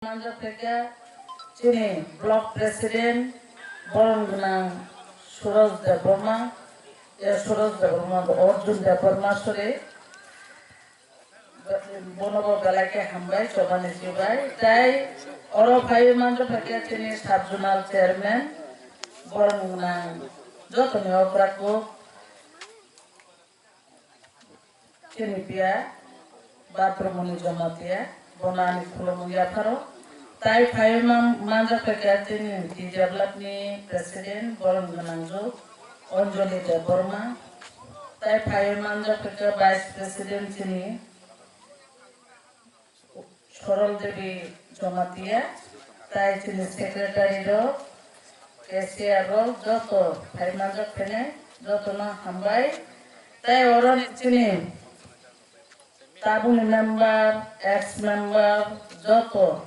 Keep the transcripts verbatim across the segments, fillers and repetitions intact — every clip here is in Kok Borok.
Manjak phaikha chini block president borom gwnang Suraj Debbarma, eh, Suraj Debbarma, Arjun Debbarma, sorry. Bono bo belai khe hambai, chobani chibai. Tai oro phaiwi manjak phaikha chini sub zonal chairman borom gwnang jotoni okra kuk. Chini piya Batrumoni Jamatia, bono ani khulumung yapharo. Tai phaiwi man-, manjak phaikha chini T W F ni president, borom gwnangju Anjali Debbarma. Tai phaiwi manjak phaikha vice president chini Sorol Devi Jamatia, tai chini secretary rok, cashier rok, joto phai manjak phainai, jotono hambai. Tai oro ni chini tabukni member, ex member, joto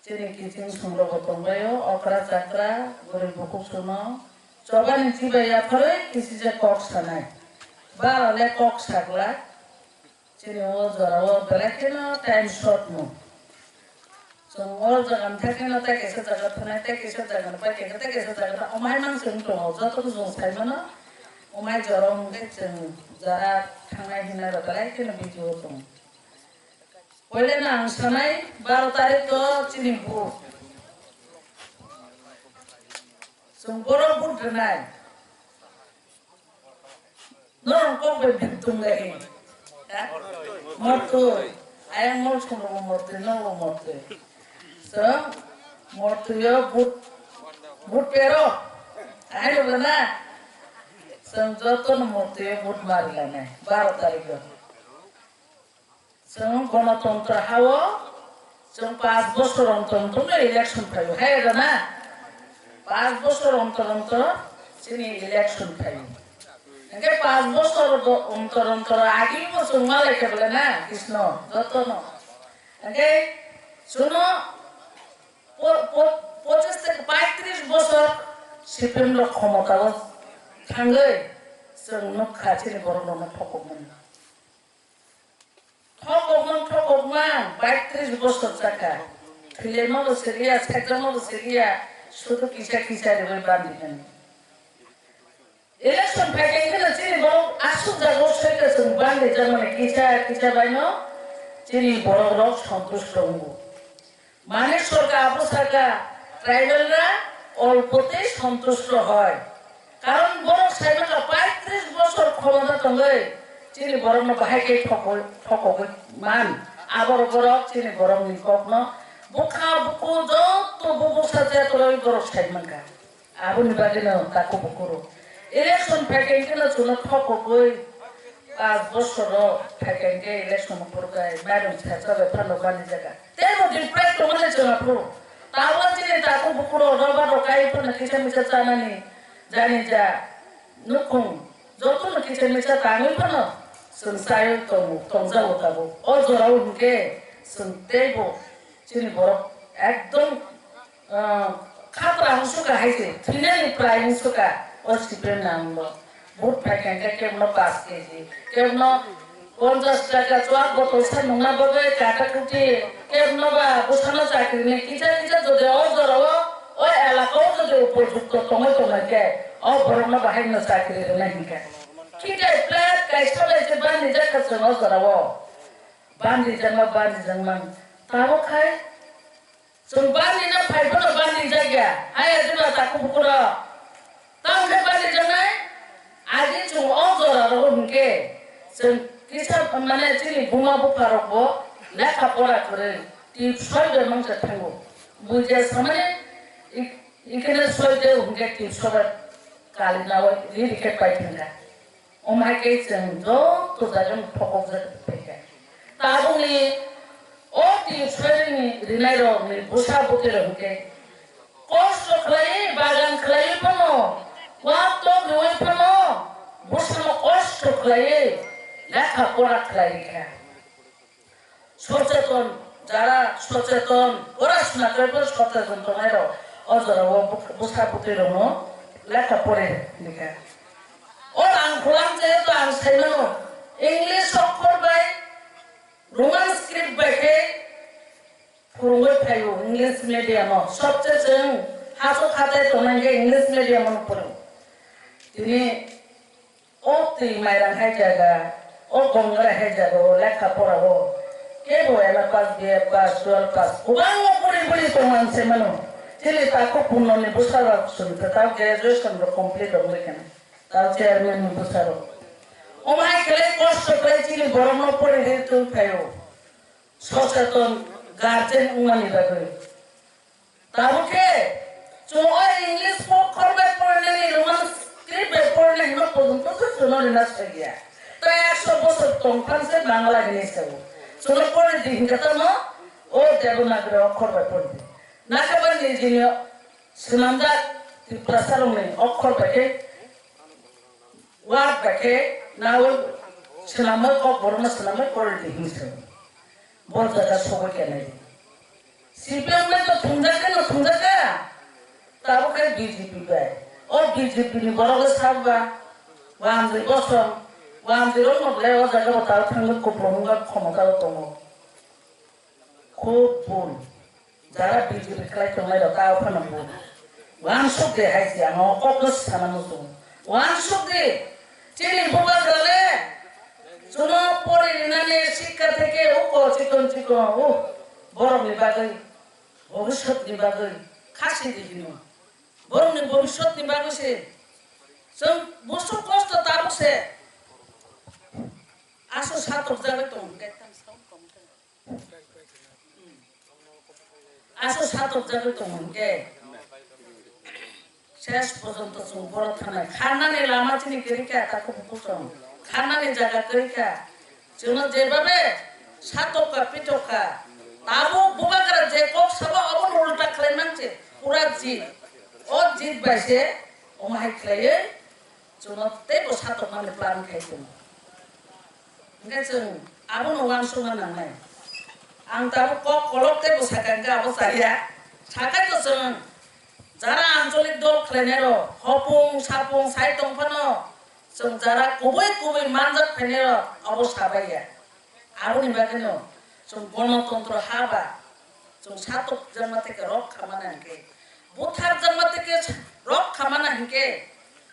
chini kiching song rok bo tongbaio, okra chakra, bwrwi bukhuk suno, chobani chibai yapharwi kisijak kok sanai. Bara le kok sagla. Chini o jora o belai kheno time short no. Chwng o jaga ni thai kheno tei kaisa jaga thanai, tei kaisa jaga ni pai kaisa, tei kaisa jaga tha-, omai mang chwng tongo, joto no chwng sai mano. Omai jora o hwnkhe chwng jara thangnai hinai rok belai kheno busy o tongo. Puila no ang sanai baro tarikh o chini vote. Chwng borok vote rwnai. Norok kok bai biktung gai. Ha? Mortwi. Ayang mol song rok mortwi, norok mortwi. So, mortwi o but, but pero. Ahai rok na. So, joto no mortwi o but mari lana. Baro tarikh o. Chwng Ganatantro ha-o chwng panch bosor ontor ontor no election phaio, hai da na? Panch bosor ontor ontor chini election phaio. Hwnkhe panch bosor do-, ontor ontor agi bo chwng malai khe bole na, Krishna, joto no. Hwnkhe chwngno po-, po-, pochis theke paitris bosor C P M rok khomota o thangwi chwng nukha chini borok rokno thokokmani. Thokokmang, thokokmang, paitris bosor chakha. Thwilaima bo siriya, saikjakma bo siriya, sudu kisa kisa riwi bandi hwnwi. Election phaikhe kheno chini borok aswk jaga o soika chwng bandi jakmani kisa kisa baino chini borok rok santush tongo. Manik Sarkar abo saka, tribal ra olpotwi santushto hoi. Karon borok saimaka paitris bosor khomota tongwi chini borokno bahai khe thokoi-, thokogwi man. Aborok borok chini borokni kokno bwkha buku joto bubuksa chatorwi borok saimankha. Aboni bagwino takhuk bukhuk rok election phaikhe kheno chwngno thokogwi panch bosor rok phaikhe election phurkhe mairung sersa bai phano bani jaga. Teibo deprive tongmani chwng aphuru. Tabuk chini takhuk bukhuk rok roba rok kai phano kisa misa chanani jani ja nukhung jotono kisa misa tangwi phano chwng chaiwi tongo, tongjago tabuk. O jorao hinkhe chwng teibo chini borok ekdom Ah, khapra wngsuka hai se, thwinani prai wngsuka, o C P M nanglo. Vote phaikha hwnkhe kebno paanch K G, kebno ponchash taka chuak botol sa nungna bagwi kata kuti, kebno ba bwsano chakrini kisa kisa jodi o jorao, o elaka o jodi upojukto tongwi tongnaikhe, o borokno bahaino chakri rwna hinkha. Khitai plat kaisa bai se bandi jakha chwng o jorao. Bandi jakma, bandi jakma. Tabuk khai Chwng bandi no phai phano bandi jakya. Hai ajula takhuk bukhuk rok. Tamo khe bandi jaknai? Agi chwng o jora rogo hinkhe chwng kisa mane chini buma bupha rok bo lekha pora kwrwi tip soi de mangsa thango. Buja samani ik-, ikhene soi de hinkhe tip soi bai kali nawi riri khe pai thangkha. Omo hai khe chwng joto jaga no thokokjak phaikha. Tabukni o twi swirini rinairokni bwsa bwtwirok hinkhe kosto khlaiwi bagan khlaiwi phano, uak tok riwi phano bwsano kosto khlaiwi lekha pora khlai rikha. Socheton, jara socheton, porasona khlaiwi socheton tongnairok o jorao bwk-, bwsa bwtwirokno lekha pore rikha. O ang phulang jehetu ang saimano, English okhor bai Roman script bai khe phurungwi phaio English medium o. Sobse chwng hachuk hatai tongnai khe English medium o phurung. Tini o twi mairang hai jaga, o Gongrai hai jaga o lekha pora o. Kebo M A pass, B A pass, twelve pass. Kwbangma puri puri tongman se mano. Chini takhuk punno ni bwsa rok chwng ta graduation rok complete wngwi kha. Tao chairman ni bwsarok. Omo hai khlai kosto khlai chini borokno poriwi tong phaio. Socheton guardian wngmani bagwi. Tabuk khe chwng o English bo khorbai porinani Roman script bai porinani hwnba porjonto se chwngno rina sagiya. Tai ekso bosor tongphang se Bangla hinwi sao. Chwngno pori di hinkhe tamo o Devanagari okhor bai pori di. Nakhe ba nijini swnamjak Tiprasarokni okhor bai khe, word bai khe, nawi swnamwi, kokborokno swnamwi pori di hinwi sao. Bo jaga sogwi khe nai di. C P M bai to thungjak khe no thungjak kha. Tabuk khe B J P bai. O B J P ni borok wng sak ba, wanjwi bosong, wanjwi rok no belai o jaga bo tabuk thangwi kupulung wngkha, khomota o tongo. Khub bul. Jara B J P khlai tongnai rok ta phano bul. Wansuk de hai se ang o kok no sana muchung. Wansuk de. Chini bubagra le. Chuno pori rinani sikha theke uko chikon chikon u. Borok ni bagwi. Bhobishyot ni bagwi. Khasi di hino. Borok ni bhobishyot ni bagwi se. Chwng busuk kosto tabuk se. Aso satok jagwi tong. Aso satok jagwi tongo hwnkhe ses porjonto chwng boro thanai. Kharnani lama chini kwrwi kha, takhuk bukhuk chwng kharnani jaga kwrwi kha. Chwngno jebabe satok kha, pitok kha, tabuk bubagra je kok sabo abono ulta khlai man se pura jit. O jit bai se omo hai khlaiwi chwngno teibo satokmani plan khai tongo. Hwnkhe chwng abono uansukna nangnai. Ang tabuk kok kolok teibo sakha hwnkhe abo chaya. Sakai to chwng jara ancholik dol khlainairok hopung sapung sai tong phano chwng jara kubui kubui manjak phainairok abo sabaiya. Aboni bagwino chwng gonotontro ha ba chwng satokjakma theke rok khamana hinkhe, butharjakma theke rok khamana hinkhe,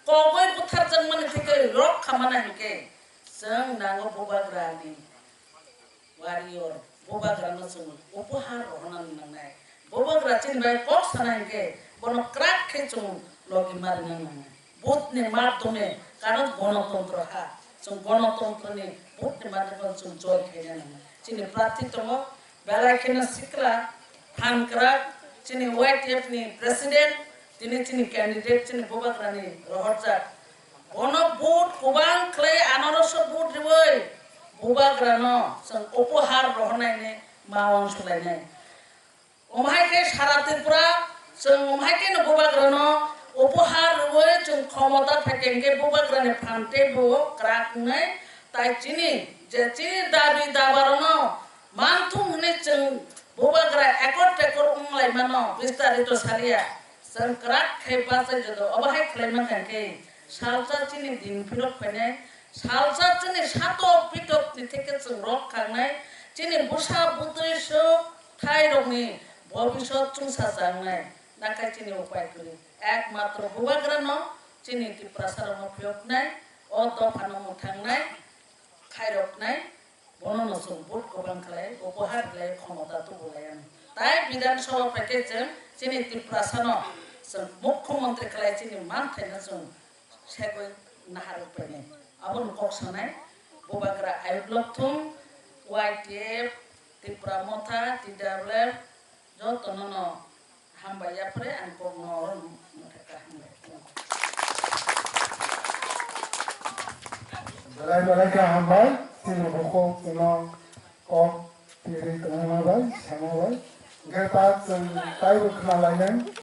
kogwi butharjakmani theke rok khamana hinkhe, chwng nango bubagrani warrior, bubagrano chwng upohar rohorna nangnai. Bubagra chini bai kok sana hinkhe bono kwrak khe chwng logi ma rwna nangnai. Vote ni madhyome, karon gonotontro ha. Chwng gonotontroni vote ni madhyome chwng joy khaina nangnai. Chini prarthi tongo, belai kheno sikla, phan kwrak, chini Y T F ni president, tini chini candidate, chini bubagrani rohorjak. Bono vote kwbang khlai, anoroso vote riwi bubagrano chwng upohar rohornaini ma uansukhlainai. Omo hai khe sara Tripura chwng omo hai kheno bubagrano upohar rwui chwng khomota phaikha hinkhe bubagrani phan teibo kwrak wngnai. Tai chini je chini dabi dabarokno manthung hwnwi chwng bubagra ekor tekor wnglaimano bistarito saliya. Chwng kwrak khe bachai joto obo hai khlai mankha hinkhe salsa chini din phirok phainai, salsa chini satok pitokni theke chwng rok khangnai, chini bwsa bwtwi swk thairokni bobisot chwngsacha wngnai, nakhai chini upai kwrwi. Ekmatro bubagrano chini Tiprasarokno phiyoknai, o dophano mwthangnai, khairoknai, bonono chwng vote kwbang khlai, upohar khlai, khomota tubulai ano. Tai Bidhan Sabha phaikhe chwng chini Tiprasano chwng Mukhyamantri khlai chini manthaino chwng segwi naharwi painai. Aboni kok sanai bubagra ayuk lokthung, Y T F, Tipra Motha, T W F, jotono no hambai yaphre ang kokno oro no mwthaka hambai. Belai belai khe hambai, chini bukhuk chwngno kok piri tongma bai, sama bai. Hwnkhe ta chwng taibo khna lainai.